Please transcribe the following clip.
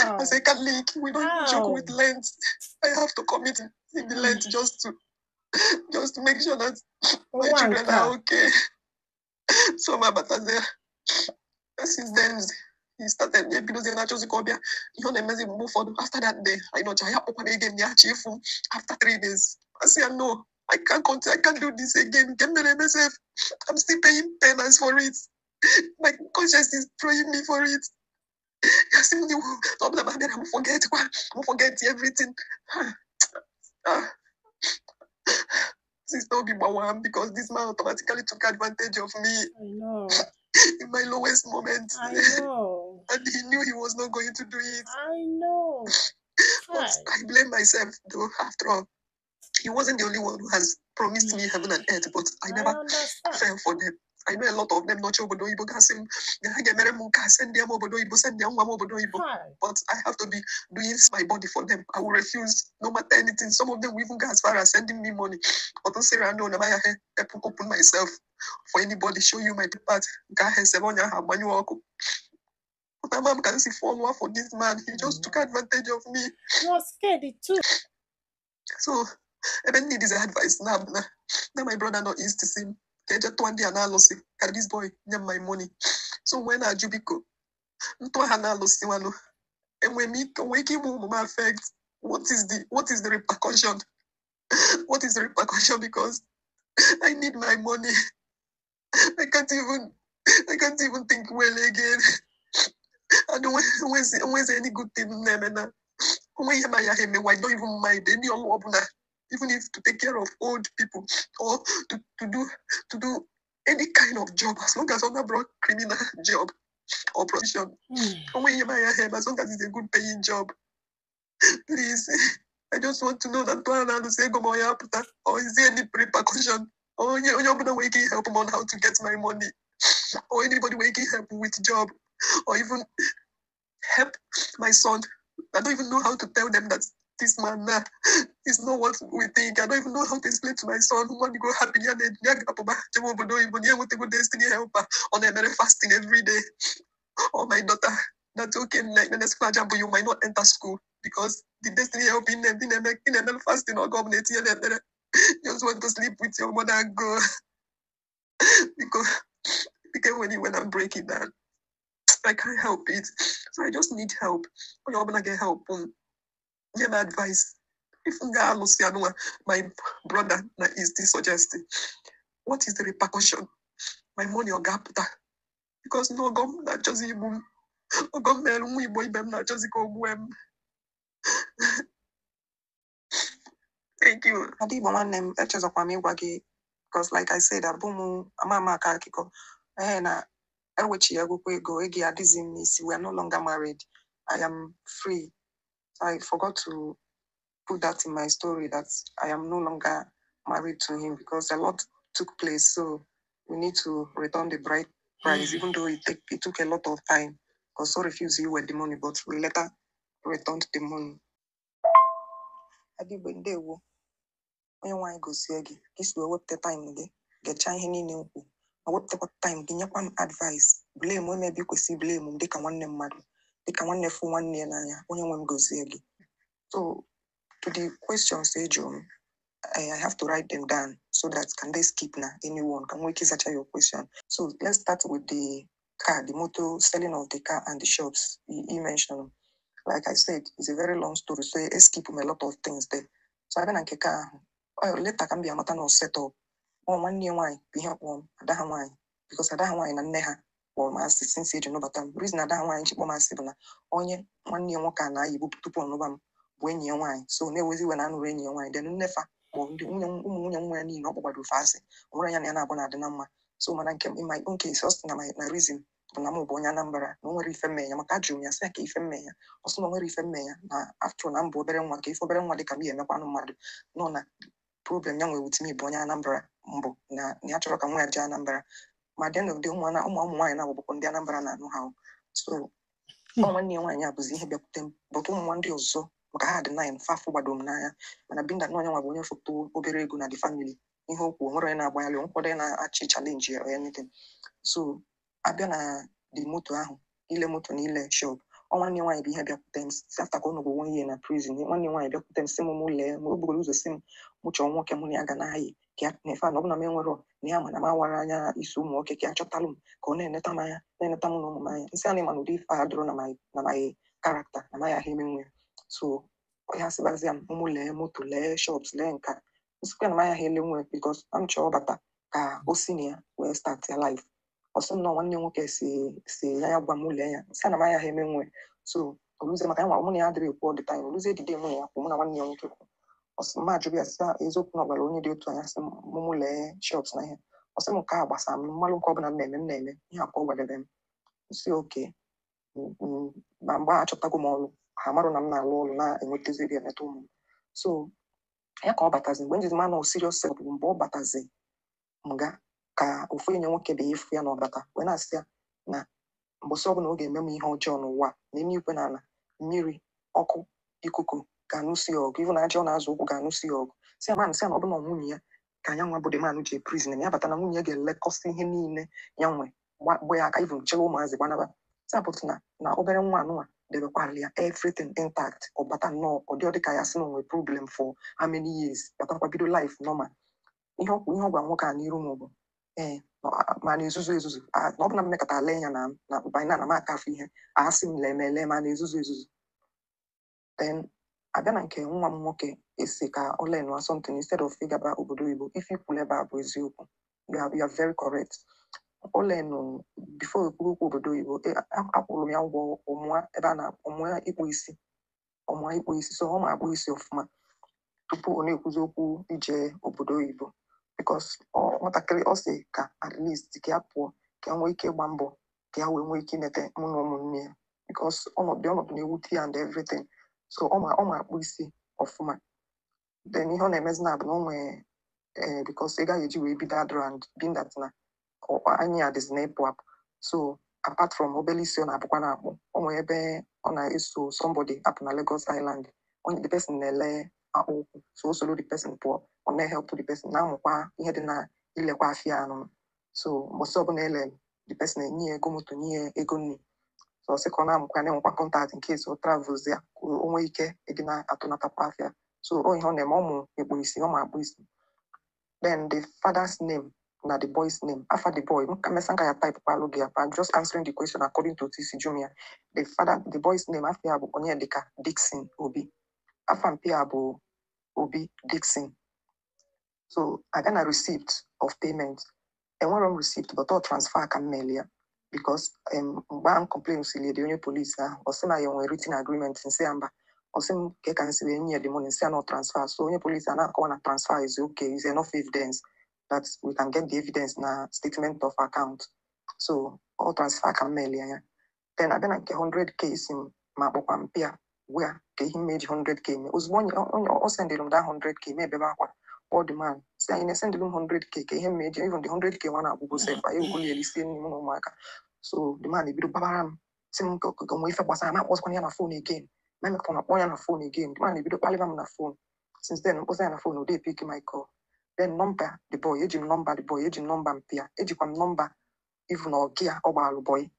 How? As a Catholic, we don't joke with How? Lent. I have to commit in the Lent just to make sure that my Ụwa children nke a. are okay. So my batazie. Since then, he started ebidozie na-achọzi ka ọ bịa ihe ọ na-emezi mgbe ụfọdụ. After that day, anyị nọcha ya kpọkwana again, ya achọ ịfụ m after 3 days. I say, "No, I can't continue. I can't do this again. Nke m mere eme sef, I'm still paying penance for it. My conscience is throwing me for it." Ya sị m na ọ bụla ma bịara m forget kwa m forget everything. Ah, sister, obi gbawa m because this man automatically took advantage of me I know. in my lowest moment. I know. And he knew he was not going to do it. I know. But Hi. I blame myself though. After all, he wasn't the only one who has promised me heaven and earth, but I I never understand. fell for them. I know a lot of them nọcha obodo oyibo gasị m na ha ga-emere m nke a, send ya m obodo oyibo, send ya nwa m obodo oyibo. Hi. But I have to be doing my body for them. I will refuse no matter anything. Some of them will even go as far as sending me money. But say, no, na my help open myself for anybody, show you my part. Nke ahụ esebe onye ahụ agbanyụ ọkụ. But ama m ka m si fall for this man. He I just took know. Advantage of me. You was scared too. So ebe m need is advice na na na my brother nọ East si m ka eje tụọ ndị a na-alụsị ka this boy nye m my money. So when na-ajụ, biko, ntụ ha na-alụsị nwanụ, enwere m ike nwee ike ịmụ ụmụ m affect? What is the repercussion? What is the repercussion? Because I need my money. I can't even think well again. And onwezi any good thing m na-eme na onwe ihe ma ya ha emewa. I don't even mind any ọlụ ọbụla, even if to take care of old people or to do any kind of job, as long as ọ na-abụrụ criminal job or provision. Onwe ihe ma ya ha eme, as long as it's a good paying job. Please, I just want to know that ntụ a na-alụsị ego ma ọ ya apụta, or is there any repercussion, or onye ọbụla nwere ike help m on how to get my money, or anybody nwere ike help with job, or even help my son. I don't even know how to tell them that this man now is not what we think. I don't even know how to explain to my son. Nwa go happy ya na ya ga-apụba jebe obodo oyibo na ya enwetago destiny helper ọ na-emere fasting every day. Or my daughter, that's okay, like the next class, but you might not enter school because the destiny helping them in fasting or God just want to sleep with your mother and go. Because when I'm breaking down, I can't help it. So I just need help. Onye ọbụla ga-help m, nye m advice. If m ga-alụsị anụnwa my brother na is this suggesting, what is the repercussion? My money ọ ga-apụta? Because na ọgọ m na-achọzi igbu m. Ọgọ m mere nwa Igbo ibe m na-achọzi ka o gbue m. Thank you. Ada Igbo nwanne m, echezọkwa m ịgwa gị because, like I said, abụ m ama ama aka akụkọ ee na ewechi ya egwukwa ego ego ya adịghị m n'isi. We are no longer married. I am free. So I forgot to put that in my story, that I am no longer married to him, because a lot took place. So we need to return the bride price, even though it took a lot of time because so refused you were the money, but we later returned the money. Ada Igbo, ndewo. Onye nwaanyị gozie gị ka isi wee wepụta time gị gechaa ihe niile m kwu, ma wepụtakwa time gị nyekwa m advice, blame eme ebe ị kwesịrị blame m dịka nwanne mmadụ, dịka nwanne fụ nwanne ya n'anya. Onye nwe m gozie gị. So to the questions ị jụrụ m, I have to write them down so that can they skip na anyone can nwee ike ịzacha your question. So let's start with the car, the motor, selling of the car and the shops you mentioned. Like I said, it's a very long story, so I skip a lot of things there. So abịa na nke car ahụ, ọ later ka m bịa mata na ọ set up. Ọ nwanne ya nwaanyị bụ ihe kpọọ m, ada ha nwaanyị, because ada ha nwaanyị na nne ha kpọrọ m asị since eji nụbata m. Reason ada ha nwaanyị ji kpọọ m asị bụ na onye nwanne ya nwoke a na-ayịbụ tupu ọ nụba m bụ enyi ya nwaanyị, so na-ewezi iwe na anụrụ enyi ya nwaanyị. Then nne fa kpọọ ndị nwunye, ụmụ nwunye nwa ya niile ọ kpọgbado ofe asị. O nwere ya na ya na-abụ na-adị na mma. So mana nke m, in my own case, ọ sị na na reason bụ na mụ bụ onye Anambra, na o nwere ife mme ya, maka ajụrụ m ya sị ya ka ife mme ya, ọ sị na o nwere ife mme ya, na after na m bụ obere nwa, ka ife obere nwa dị ka m ya emekwanụ mmadụ nọ na problem ya nwere with me bụ onye Anambra mbụ, na ya chọrọ ka nwa ya jee Anambra. Ma at the end of the day, ụmụ nwaanyị na-abụbụkwa ndị Anambra na-anụ ha o. So ọ nwanne ya nwaanyị a bụzi ihe bịakwute m, but ụmụ nwa ndị ọzọ, maka ha dị nine, fafụ gbado m n'anya, mana binda na onye nwa bụ onye foto obere ego na the family, ihe okwu onwere onye na-agbanyalị nkwado onye na-achị challenge ya or anything. So abịa na the moto ahụ, ile moto na ile shop, Ọ nwanne nwaanyị bụ ihe bịakwute m si after ka ọ nọgo one year na prison, nwanne nwaanyị bịakwute m sị m mụ lee m, o bugoro ụzọ sị m mụ chọọ nwoke mụ na ya ga na-ayị, ka ya na efe a na ọ bụ na m enwerọ na ya ma na m awara anya iso ụmụ nwoke, ka ya chọtalụ m ka ọ na-eneta m anya, na-eneta m na ụmụ m anya. Nsị a na ịma na ụdị ife a dụrụ na my na my character na my ahịa eme nwe. So ya sịbazịa m mụ lee moto, lee shops, lee nka. Nsịkwa na m agaghị ele nwe because m chọọ bata ka o si na ya wee start ya life. Ọ sị m na nwanne nwoke si ya ya gwa m lee ya, nsị na m agaghị eme nwe. So oluzie maka ya nwa mụ na ya adịrị ekwu all the time. Oluzie dide mụ na ya kwụ, mụ na nwanne ya nwoke kwụ, ọ sị m ajụbịa ya sị ya eziokwu na ọ gwara onye dị otu anya sị m mụ lee shops na ihe. Ọ sị m nke a gbasara m mmalụ nke ọbụla m na-eme m na-eme ihe a ka ọ gwadebe m. Nsị oke ma mgbe a achọtago m ọrụ, ha marụ na m na-alụ ọrụ na-enwetazi ego eneta ụmụ m. So ya ka ọ batazi mgbe njizi ma nọ serious self bụ mgbe ọ batazi nga ka ofu enyi nwoke bụ efu ya na ọbata wee na-asị ya na mbọsị ọbụla ọ ga-eme m ihe ọjọọ n'ụwa na eluigwe na ala, mmiri, ọkụ, ikuku ga-anụsi ya ọgụ, even aja ọ na-azụ ụkwụ ga-anụsi ya ọgụ. Si ya man, si ya na ọ bụ na nwunye ya ka anya nwa bụ the man ji prison ya bata na nwunye ya ga-elekọsị ihe niile ya nwe gba ya aka, even chere ụmụazị gbanaba. Si apụtụ na na obere nwa anụnwa debekwala ya everything intact. Ọ bata nnọọ ọ dị ọ dị ka ya sị na o nwere problem for how many years, batakwa bido life normal. Ihe ọ ihe ọ gwa nwoke a n'iru m bụ ee ma na-ezuzu ezuzu na ọ bụ na m mekọta lee ya na na by now na m aka afọ ihe asị m lee ma lee ma na-ezuzu ezuzu. Then abịa na nke nwa m nwoke esi ka ọ lee nụa something instead of ịgaba obodo oyibo. Ife ikwulu ebe a bụ eziokwu, you are very correct. Ọ lenụ before ekwuru okwu obodo oyibo, akwụrụ m ya ụgwọ ọmụa ebe a na ọmụa ịkpụ isi, ọmụa ịkpụ isi. So ọ ma akpụ isi ọfụma tupu ọ na-ekwuzi okwu ije obodo oyibo, because ọ nwatakịrị ọ sị ka at least ka ya pụọ, ka ya nwee ike ịgba mbọ, ka ya wee nwee ike inete mụ na ụmụnne ya, because ọnọdụ na-ewute ya and everything. So ọ ma akpụ isi ọfụma. Then ihe ọ na-emezi na bụ na o nwee ee because ị gaghị eji wee bido adịrọ and being that na anyị adịzi na ịpụ apụ. So apart from obere isi ọ na-abụkwa na-akpụ, o nwee ebe ọ na-eso somebody apụ na Lagos Island, onye the person na-ele akpụ ụkwụ. So o soro the person pụọ, ọ na-help the person na-amụkwa ihe dị na ilekwa afịa anụ. So mbọsị ọbụla ele the person enye ya ego moto, nye ya ego nri. So ọ sị ka ọ na-amụkwa na-enwekwa contact in case ọ travels ya, ka o nwee ike ịdị na-atụnatakwa afịa. So ọ ihe ọ na-eme, ọ mụ ịkpụ isi, ọ ma akpụ isi. Then the father's name na the boy's name. After the boy, mesa nka ya type kwalụ gị ya, I'm just answering the question according to TC Jumia. The father, the boy's name, afọ ya bụ Onyedika Dixon Obi. Afa mpi ya bụ Obi Dixon. So I got a receipt of payment. Enwere m receipt, but all transfer ka m mere ya. Because mgbe ahụ m complain sili dị onye police ahụ, ọ sị na ya nwere written agreement, nsị ya mba. Ọ sị m ka ka nsi wee nye ya the money, nsị ya no transfer. So onye police a na-akọwa na transfer is okay, is enough evidence that we can get the evidence na statement of account. So all transfer ka m mere ya. Then abịa na nke 100K si m ma akpọkwa m pịa wea ka ihe m eji 100K mee. Ozugbo onye ọ sendịrị m that 100K, ma ebebe akwa, kpọọ the man si anyị na-esendịrị m 100K ka ihe m eji, even the 100K nwa na-akwụgo sef anyị egwuli elisie nri mụ na ụmụaka. So the man ebido babara m si m ka nwee ife gbasara m akpọzikwana ya na phone again. Ma emekwa na kpọọ ya na phone again, the man ebido kpalịba m na phone. Since then mkpọsa ya na phone, o dey pick my call. Then number the boy, eji m number the boy, eji m number mpịa, ejikwa m number even ọgị ya ọ gbaalụ boy.